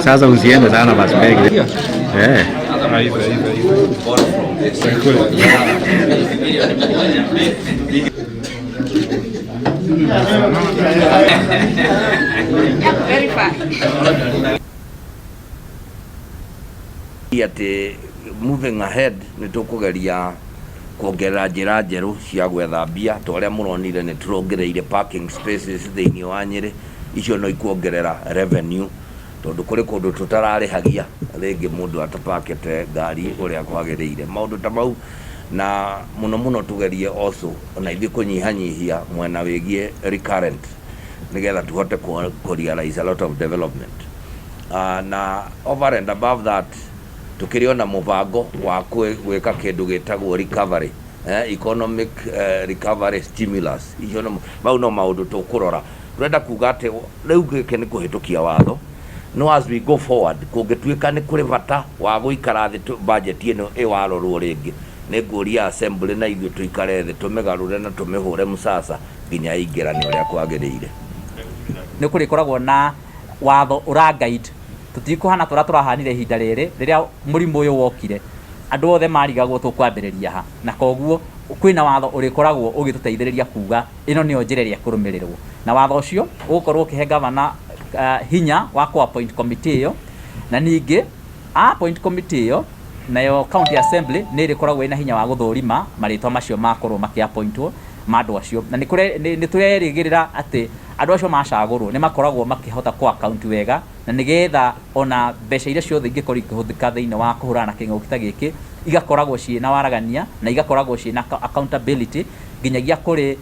Sasa usiende sana basi peke. Eh. Atĩ moving ahead nĩ tũkũgeria kuongerera njĩra njerũ cia gwetha mbia. Ta ũrĩa mũronire, nĩ tũrongereire parking spaces thĩinĩ wa Nyĩrĩ. Icio no ikuongerera revenue, tondũ kũrĩ kũndũ tũtararĩhagia rĩngĩ mũndũ atapakĩte ngari ũrĩa kwagĩrĩire, maũndũ ta mau. Na mũno mũno tũgerie also ona ithuĩ kũnyihanyihia mwena wĩgiĩ recurrent, nĩgetha tũhote kũ realize a lot of development. Na over and above that, tukĩrĩ ona mũbango wa gwĩka kĩndũ gĩtagwo recovery, economic recovery stimulus. Icio no mau no maũndũ tũkũrora. Tũrenda kuga atĩ rĩu gĩkĩ nĩ kũhĩtũkia watho, no as we go forward, kũngĩtuĩka nĩ kũrĩ bata wa gũikara thĩ budget ĩno ĩwarorwo rĩngĩ, nĩ ngũria assembly na ithuĩ tũikare thĩ, tũmĩgarũre na tũmĩhũre mũcaca nginya ĩingĩrane ũrĩa kwagĩrĩire. Nĩ kũrĩkoragwo na watho ũra guide, tũtikũhana tũrĩa tũrahanire ihinda rĩrĩ rĩrĩa mũrimũ ũyũ wokire, andũ othe marigagwo tũkwambĩrĩria ha. Na koguo kwĩna watho ũrĩkoragwo ũgĩtũteithĩrĩria kuga ĩno nĩyo njĩra ĩrĩa ĩkũrũmĩrĩrwo, na watho ũcio ũgũkorwo ũkĩhe gavana hinya wa kũ appoint committee ĩyo. Na ningĩ a appoint committee ĩyo, nayo county assembly nĩ ĩrĩkoragwo ĩna hinya wa gũthũrima marĩtwa macio makorwo makĩappointwo ma andũ acio. Na nĩ tũrerĩgĩrĩra atĩ andũ acio macagũrwo nĩ makoragwo makĩhota kũ account wega, na nĩgetha ona mbeca iria ciothe ingĩkorwo ikĩhũthĩka thĩinĩ wa kũhũrana na kĩng'ũki ta gĩkĩ igakoragwo ciĩna waragania na igakoragwo ciĩna accountability nginyagia kũrĩ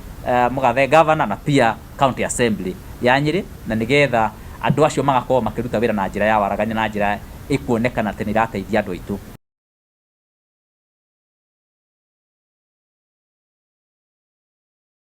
mũgathe governor na pia county assembly ya Nyĩrĩ, na nĩgetha andũ acio magakorwo makĩruta wĩra na njĩra ya waragania na njĩra ĩkuonekana atĩ nĩ ĩrateithia andũ aitũ.